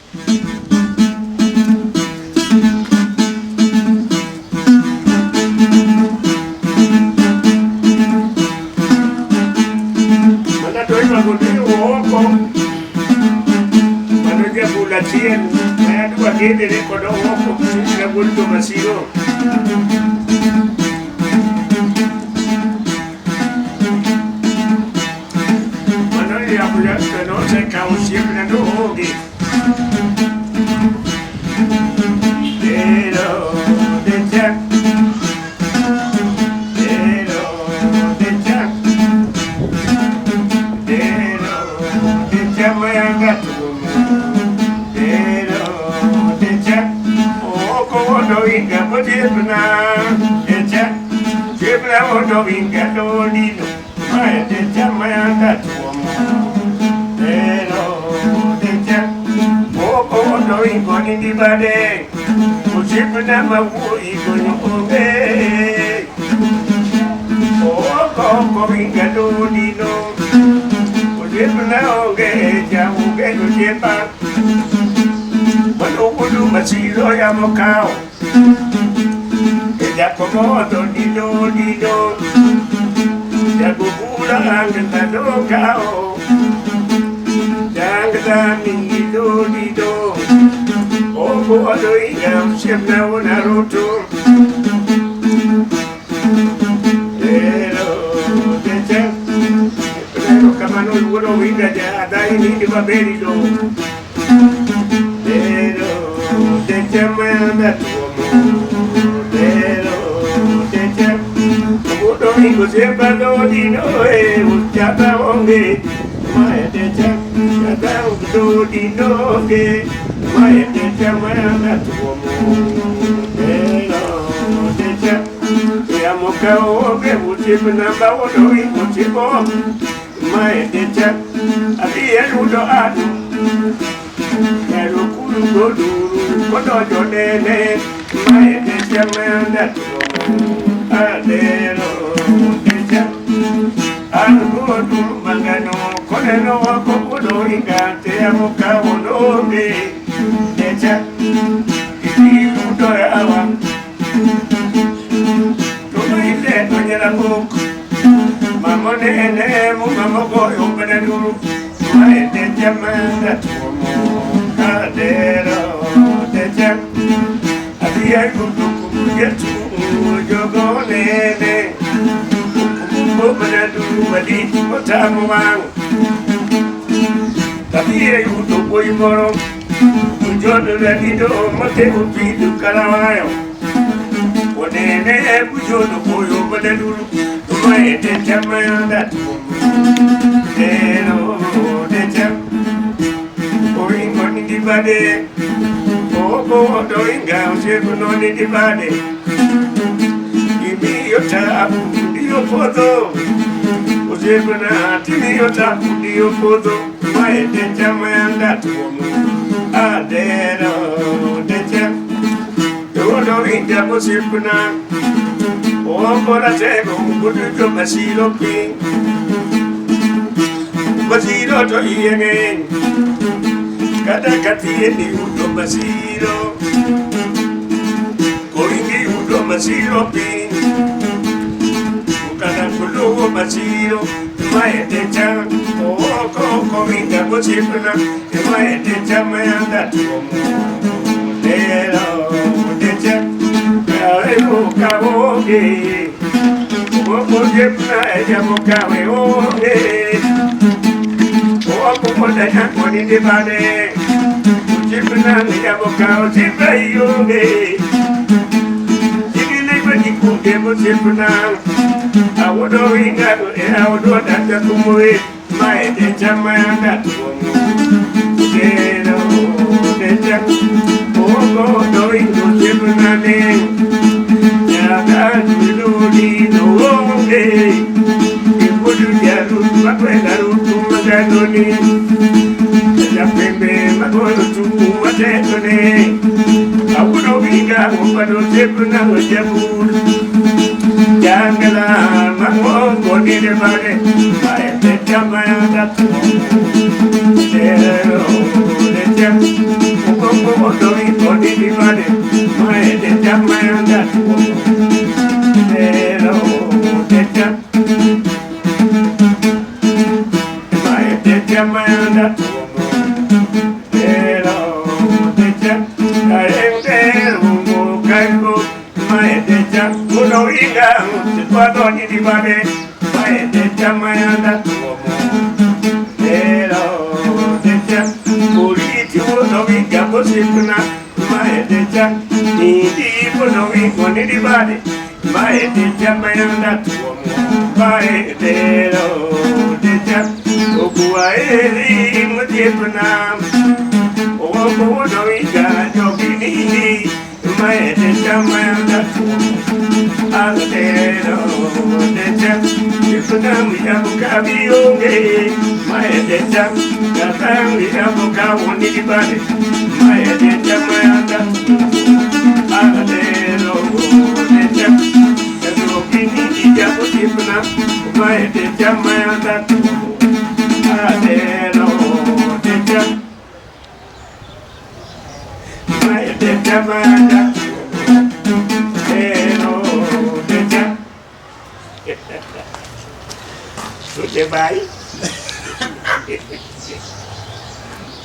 Mana to ywago ni oko. Mano jabul achiel ma adwa gedere kod oko ka wuod Jomasiro. Mano jabul nosekawo osiepna to oonge. Pero de chak, pero de chak, pero de chak mayanga tuomo. Pero de chak, oko wodo inga osiepna de chak, osiepna wodo inga dolino, maya de chak mayanga tuomo. Pero de chak, oko wodo ingo nindi bade, osiepna mawuo igonyo onge. Oko oko inga dolino, osiepna onge, jaonge osiepa. Mano wudu masiro yamo kao, Jacobo dido dido, Jagubula angta do kao, Jangta dido dido, Oko ado inga osiepna unaruto. Pero decha, pero kamano wudo winga ja adai ni baberido. Pero decha manda tuomo. Pero decha, wudo ingo sepa do dino e uchata onge. Maya decha, chata do dino ge. Maya decha manda tuomo. Pero decha, ya moka onge uchipna ba wodo ingo chibo. Maya decha, abi eludo adu. Erukuru goduru kodojo nene. Maya decha manda tuomo. Adero decha, angodu mangano koneno wako kodo inga te amoka wonoge. Decha, itiudo awa. Todo ile tonyera buk. Mamo nene mu mamo goyo beneduru. Maya decha manda tuomo. Adero decha, abia yudu kugetu jogo nene. Kumbo beneduru malit motamu wang. Tabia yudu boimoro. Ujodo lanido mate upidu karawayo. Onene bujodo boyo beneduru. Maya decha manda tuomo. Dero decha, oingo nindibade. Oko doinga osiepo no nindibade. Imiyo tabu ndiyo podho. Osiepo na timiyo tabu ndiyo podho. Maya decha manda tuomo. Adero decha, dodo inga osiepo na. Oko ratego kudujo masiro piny. Masiro to iye ng'eny. Kata katieni yudo masiro. Koringi yudo masiro piny. Kata kuluwo masiro. Maya decha, oko oko inga osiepna. Maya decha manda tuomo. Dero decha, kawe kawoge. Oko osiepna ejamo kawe onge. Oko koda nyango nindibade. Osiepna ejamo kawe osiepa ionge. Jigile badikunge osiepna. Awodo inga e awodo data kumwe. Maya decha manda tuomo. Dero decha, oko do ingo osiepna ne. Nyaka duludi no onge. Ibudu jaru makwenda rutu maganoni. Japembe magolo tu matetone. Awodo inga opado osiepna ojabul. Jangala mangongo nindibade. Maya decha manda tuomo. Dero decha,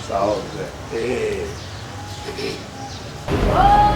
Salve. Oh!